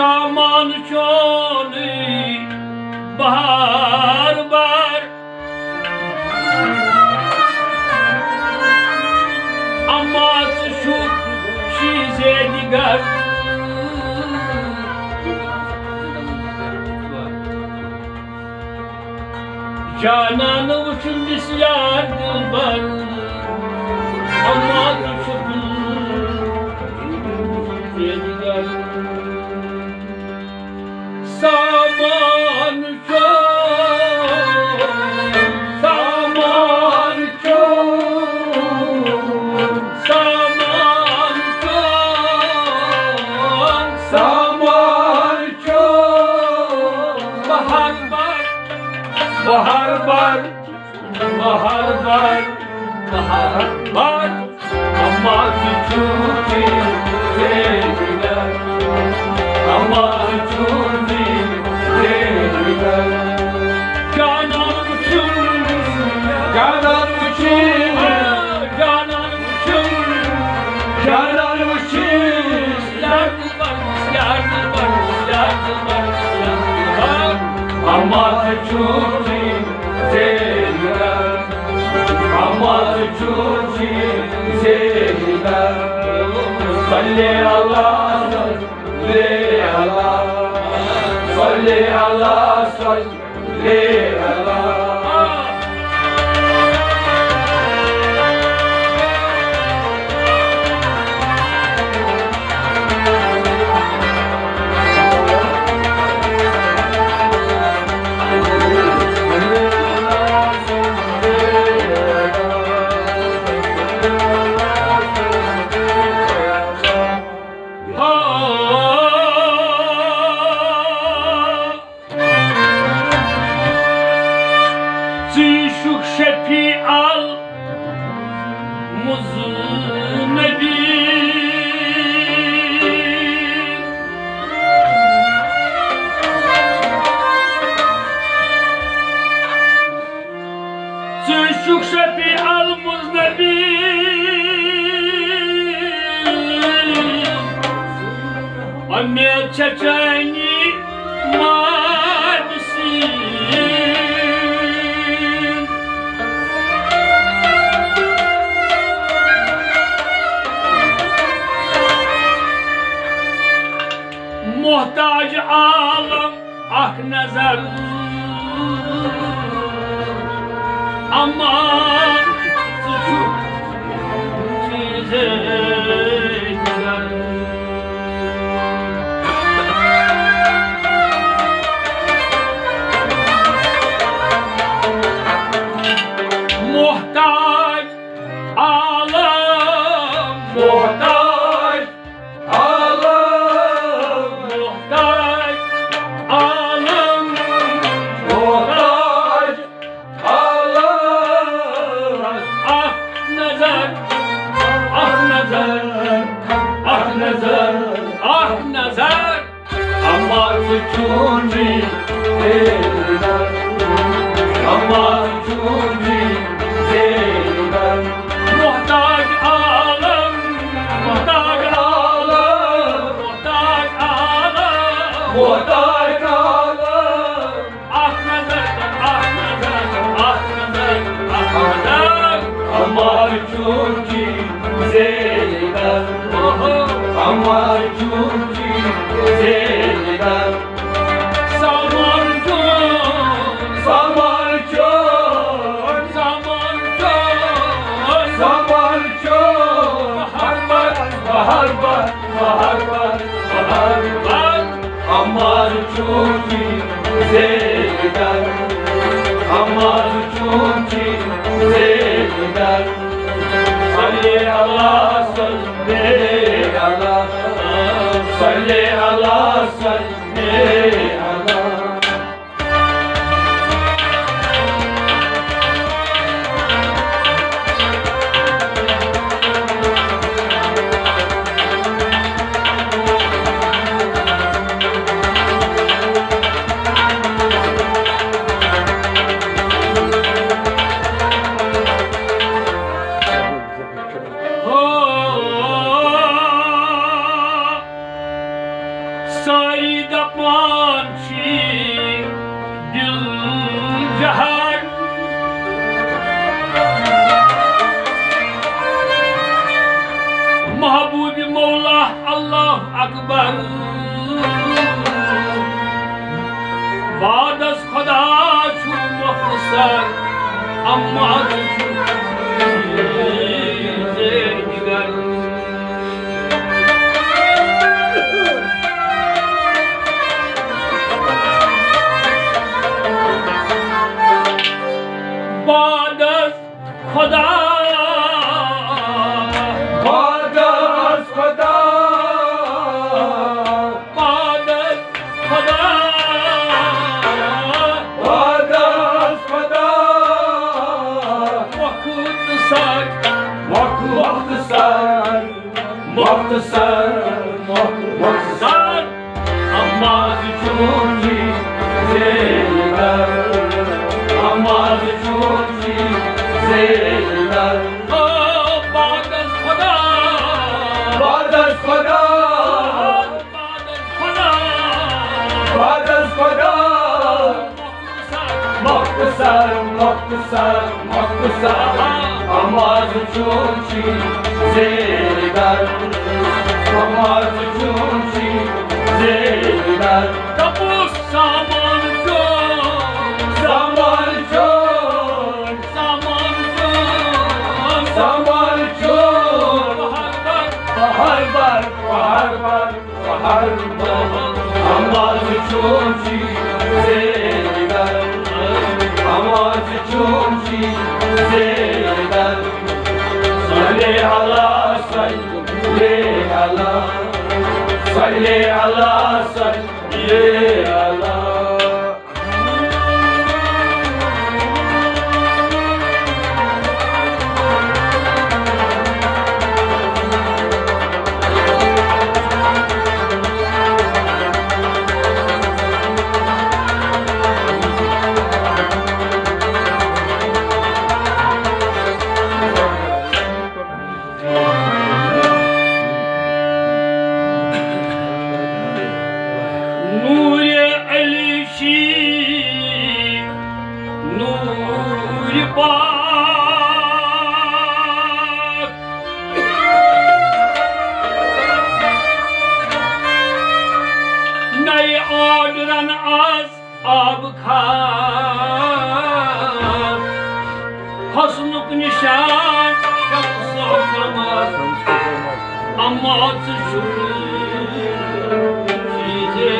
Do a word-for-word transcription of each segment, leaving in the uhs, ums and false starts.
امان چونُے بار بار، اما ژٕ چھُکھ چیٖزے دِگر۔ جانان وُچھُن بسیار دلبر، اما ژٕ چھُکھ چیٖزے دِگر۔ سامان چون، سامان چون، سامان چون، سامان چون۔ بہار بار، بہار بار، بہار بار، بہار بار۔ اما ژٕ چھُکھ زیٖنت، اما ژٕ چھُکھ زیٖنت۔ جانان وُچھُن، جانان وُچھُن، جانان وُچھُن، جانان وُچھُن۔ یار دلبر، یار دلبر، یار دلبر، یار دلبر۔ اما ژٕ چھُکھ زیٖنت، اما ژٕ چھُکھ زیٖنت۔ صلی اللہ، صلی اللہ، صلی اللہ، صلی اللہ۔ ژٕ چھُکھ شفیع المذنبین۔ ژٕ چھُکھ شفیع المذنبین۔ اُمید چھےٚ چانی معافی۔ محتاج عالم اکھ نظر، اما ژٕ چھُکھ چیٖزے دِگر۔ محتاج عالم، محتاج عالم، محتاج عالم، محتاج عالم۔ اکھ نظر، اکھ نظر، اکھ نظر، اکھ نظر۔ اما ژٕ چھُکھ زیٖنت، اما ژٕ چھُکھ زیٖنت۔ محتاج عالم، محتاج عالم، محتاج عالم، محتاج عالم۔ اکھ نظر، اکھ نظر، اکھ نظر، اکھ نظر۔ اما ژٕ چھُکھ زیٖنت، اوہو۔ اما ژٕ چھُکھ زیٖنت۔ سامان چون، سامان چون، سامان چون، سامان چون۔ بہار بار، بہار بار، بہار بار، بہار بار۔ اما ژٕ چھُکھ زیٖنت، اما ژٕ چھُکھ زیٖنت۔ صلی اللہ، صلی اللہ، صلی اللہ، صلی اللہ۔ ساری دپان چھی دل جہان، محبوب مولا اللہ اکبر۔ بعدس خدا چھُ مختصر، اما ژٕ چھُکھ چیٖزے دِگر۔ بعدس خدا، بعدس خدا، بعدس خدا، بعدس خدا۔ مختصر، مختصر، مختصر، مختصر۔ اما ژٕ چھُکھ چیٖزے دِگر، اما ژٕ چھُکھ چیٖزے دِگر۔ او بعدس خدا، بعدس خدا، بعدس خدا، بعدس خدا۔ مختصر، مختصر، مختصر۔ اما ژٕ چھُکھ چیٖزے دِگر، اما ژٕ چھُکھ چیٖزے دِگر۔ دپُس سامان چون، سامان چون، سامان چون، سامان چون۔ بہار بر، بہار بر، بہار بر، بہار بر۔ اما ژٕ چھُکھ چیٖزے دِگر، اما ژٕ چھُکھ چیٖزے دِگر۔ صلی علی، صلی علی، صلی علی، صلی علی۔ نور علی چھی نور پاک، نئے آرڈرن آز آب خار، حسنُک نشان شمس و قمر، اما ژٕ چھُکھ چیٖزے۔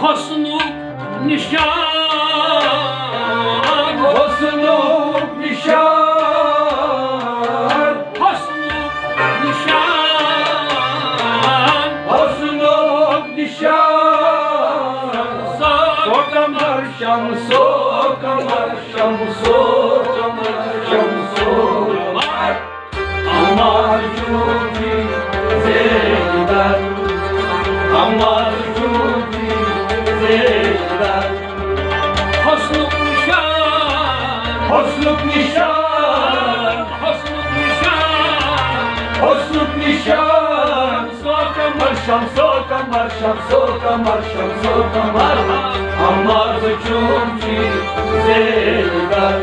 حسنُک نشان، حسنُک نشان، حسنُک نشان، حسنُک نشان۔ شمس و قمر، شمس و قمر، شمس و قمر، شمس و قمر۔ اما ژٕ چھُکھ چیٖزے دِگر، اما ژٕ چھُکھ چیٖزے دِگر۔ حسنُک نشان، حسنُک نشان، حسنُک نشان، حسنُک نشان۔ شمس و قمر، شمس و قمر، شمس و قمر، شمس و قمر۔ اما ژٕ چھُکھ چیٖزے دِگر،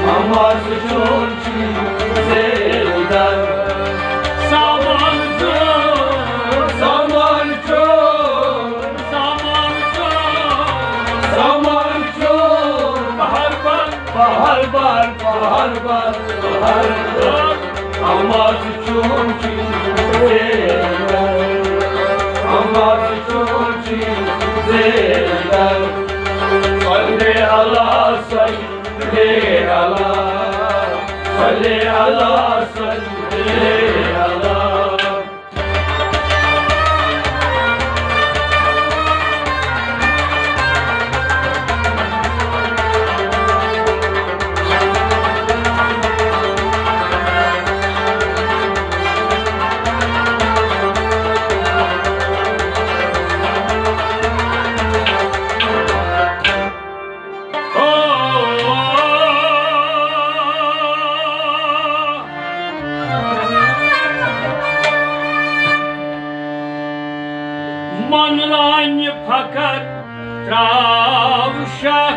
اما ژٕ چھُکھ چیٖزے دِگر۔ سامان چون، سامان چون، سامان چون، سامان چون۔ بہار بر، بہار بر، بہار بر، بہار بر۔ اما ژٕ چھُکھ چیٖزے دِگر، اما ژٕ چھُکھ چیٖزے دِگر۔ صلی علی، صلی علی، صلی علی، صلی علی۔ کر تراو شاہ۔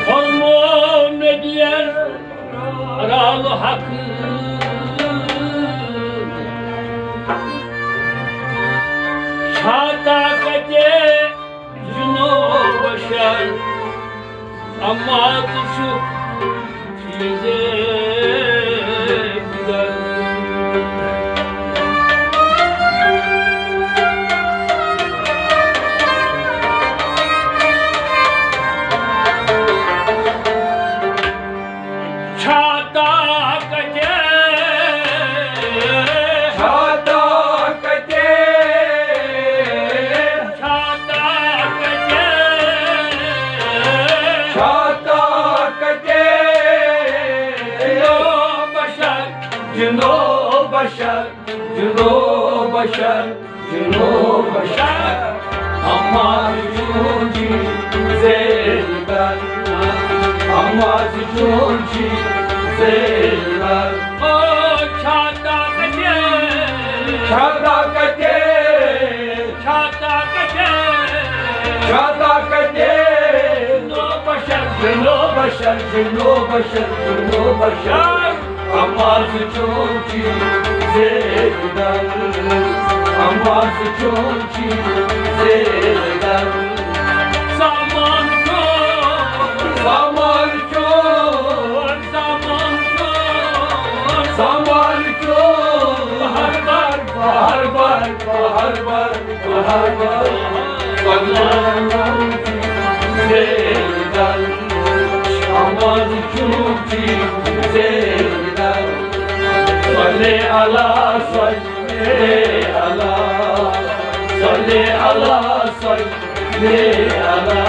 فرمو نبیَن رالہٕ حق۔ چھا طاقت جنو بشر، اما ژٕ چھُکھ چیٖزے دِگر۔ چھا طاقت، چھا طاقت، چھا طاقت، چھا طاقت، جنو بشر، جنو بشر، جنو بشر، جنو بشر۔ اما ژٕ چھُکھ چیٖزے دِگر، اما ژٕ چھُکھ چیٖزے دِگر۔ او چھا طاقت، چھا طاقت، چھا طاقت، چھا طاقت، جنو بشر، جنو بشر، جنو بشر، جنو بشر۔ اما ژٕ چھُکھ چیٖزے دِگر، اما ژٕ چھُکھ چیٖزے دِگر۔ سامان چھُ، سامان چھُ، سامان چھُ، سامان چھُ۔ بہر بر، بہر بر، بہر بر، بہر بر۔ سامان چھُ چیٖزے دِگر، اما ژٕ چھُکھ چیٖزے دِگر۔ صلی علی، صلی علی، صلی علی، صلی علی۔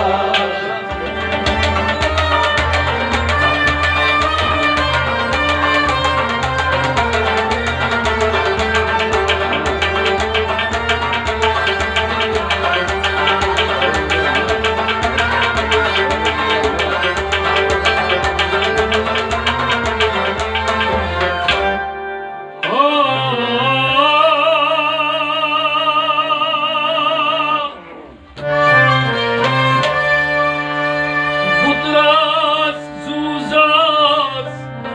بُتراژ زُو زاژ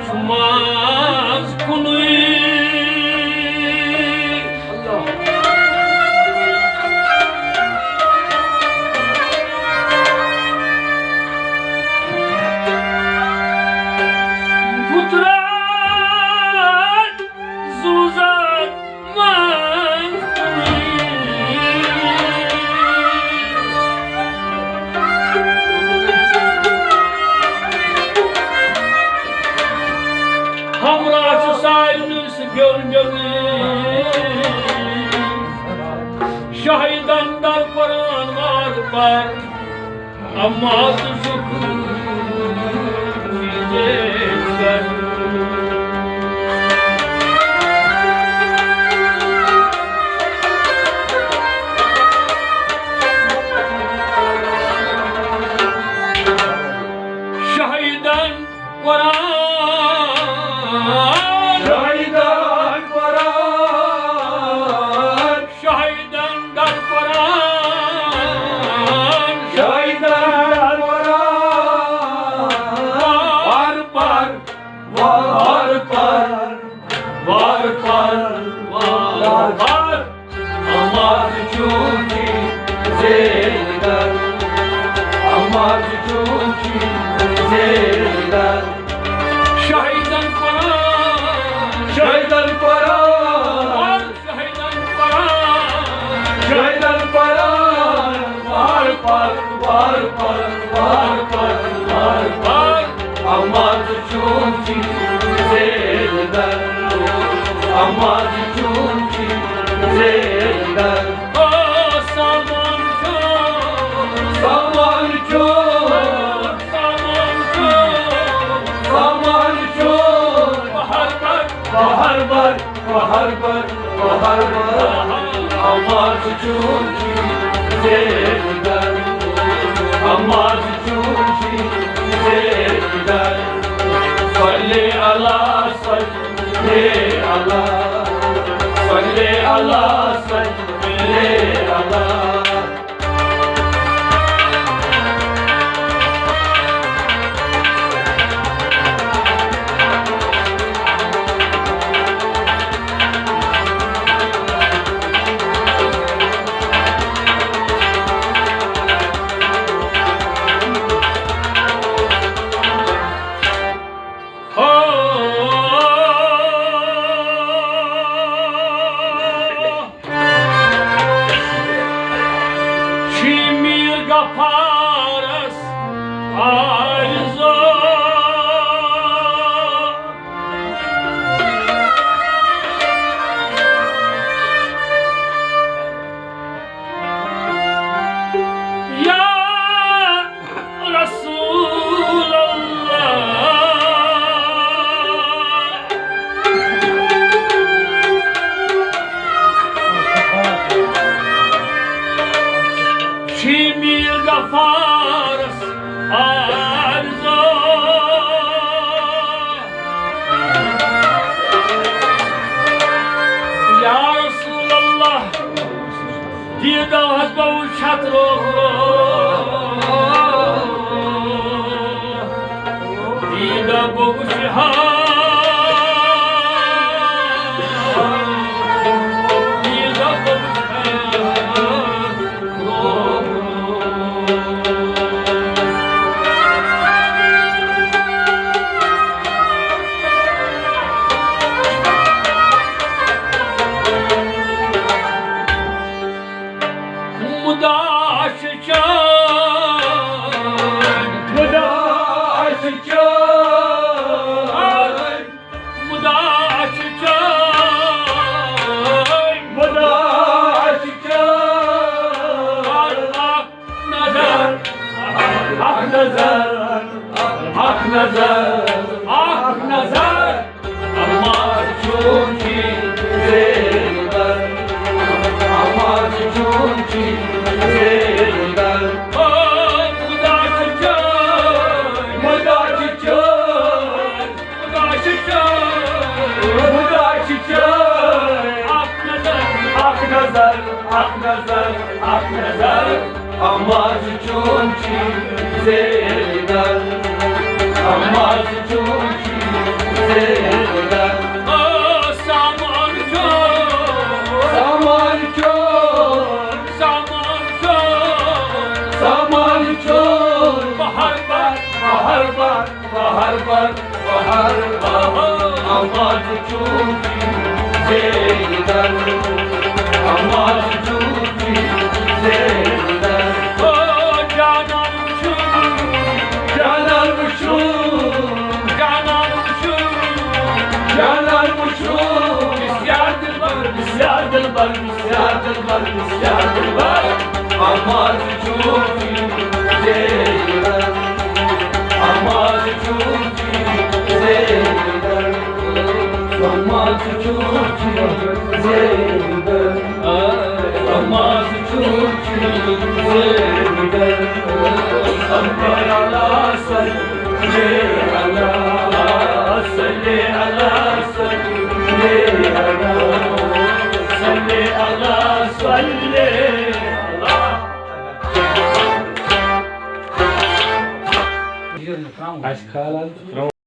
چھُ ماز کُنُے۔ بُتراژ زُو زاژ ماز کُنُے۔ ہمراہ چھُ سارنٕے سُہ بیوٚن بیوٚنُے۔ شاہدن در قرآن وار پر۔ اما ژٕ چھُکھ چیٖزے دِگر۔ شاہدن قرآن، شاہدن قرآن، شاہدن در قرآن، شاہدن در قرآن۔ وار پر، وار پر، وار پر، وار پر۔ اما ژٕ چھُکھ چیٖزے دِگر، اما ژٕ چھُکھ چیٖزے دِگر۔ شاہدن قرآن، شاہدن قرآن، شاہدن قرآن، شاہدن قرآن۔ وار پر، وار پر، وار پر، وار پر۔ اما ژٕ چھُکھ چیٖزے دِگر، اما ژٕ چھُکھ چیٖزے دِگر۔ او سامان چھُ، سامان چھُ، سامان چھُ۔ سامان چھُ۔ بہر بر، بہر بر، بہر بر، بہر بر۔ اما ژٕ چھُکھ چیٖزے دِگر، اما ژٕ چھُکھ چیٖزے دِگر۔ صلی علی، صلی علی، اللهم صل على چھی میر غفارس آرزو۔ یا رسول اللہ۔ چھی میر غفارس آرزو۔ یا رسول اللہ، دیٖدو حظ بہٕ وٕچھتھ روح۔ دیٖدو بہٕ وٕچھِ ہا۔ دیٖدو بہٕ وٕچھِ ہا۔ مُدا چھُ چٲنۍ۔ مُدا چھُ چٲنۍ۔ مُدا چھُ چٲنۍ۔ مُدا چھُ چٲنۍ۔ اکھ نظر، اکھ نظر، اکھ نظر، اکھ نظر۔ اما چون چی زیدن، اما چون چی زیدن۔ او خدا چھ چون، خدا چھ چون، خدا چھ چون، خدا چھ چون۔ اکھ نظر، اکھ نظر، اکھ نظر، اکھ نظر۔ اما چون چی زیدن، اما چون چی زیدن۔ او سامان چون، سامان چون، سامان چون، سامان چون۔ بہار بار، بہار بار، بہار بار، بہار بار۔ اما چون چی زیدن، اما چون چی زیدن۔ او جانان وچھُن، جانان وچھُن، جانان وچھُن، جانان وچھُن۔ بسیار دلبر، بسیار دلبر، بسیار دلبر، بسیار دلبر۔ اما چون چی زیدن، اما چون چی زیدن۔ اما چون چی زیدن، اما چون چی زیدن۔ صلی علی، صلی علی، صلی علی، صلی علی، صلی علی، صلی علی۔ اَسہِ کھال حظ۔